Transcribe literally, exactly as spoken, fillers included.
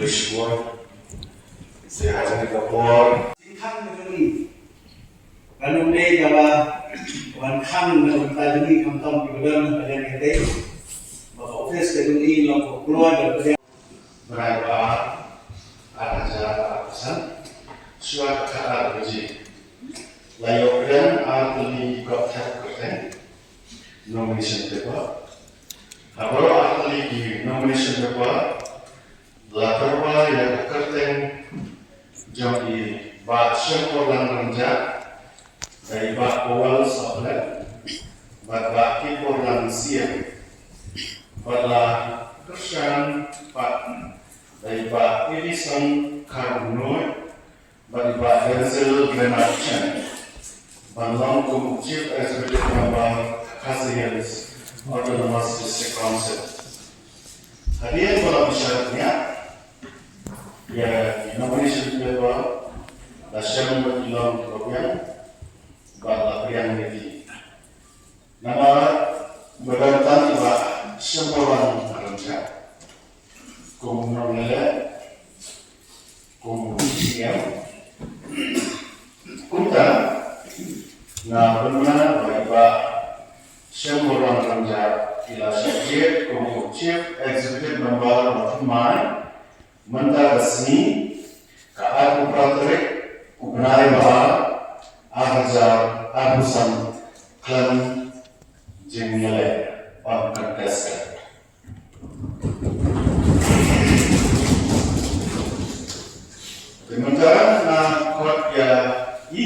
Shibun. Sngewbha ïa ka por. Khang ka jong ngi. Kan ym dei kaba wan khang na ka bynta jong ngi khamtam kiba don ha ka liang ka tei. Ba ka office ka jong ngi long ka kloi ba ka liang. Bnai ba ar, ar hajar arphew san. Shuwa ka khatar baje. La ïoh pdiang ar tylli ki kot thep kyrteng. Nomination paper. Ha baroh ar tylli ki nomination paper. La tyrwa ïa ka kyrteng jong i Bah Shemborlang Rynjah, da i Bah Powell Sohkhlet, bad Bah Kiborlang Siem, bad la kyrshan pat da i Bah Edison Kharnoi, bad i Bah Denzel Bernard Chen ban long kum u Chief Executive Member Khasi Hills Autonomous District Council. Hadien ba la bishar ïa ïa ki nomination paper, la shem bad ki long kiba biang bad la pdiang ïa ki. Namar ba don tang i Bah Shemborlang Rynjah kum u nongleh, kum u T C M. Kumta nga pynbna ba i Bah Shemborlang Rynjah i la shah jied kum u Chief Executive Member ba thymmai mynta ka sngi, ka arphew phra tarik u bnai ba ar, ar hajar arphew san, khlem jingïaleh, uncontested. Te mynta nga khot ïa i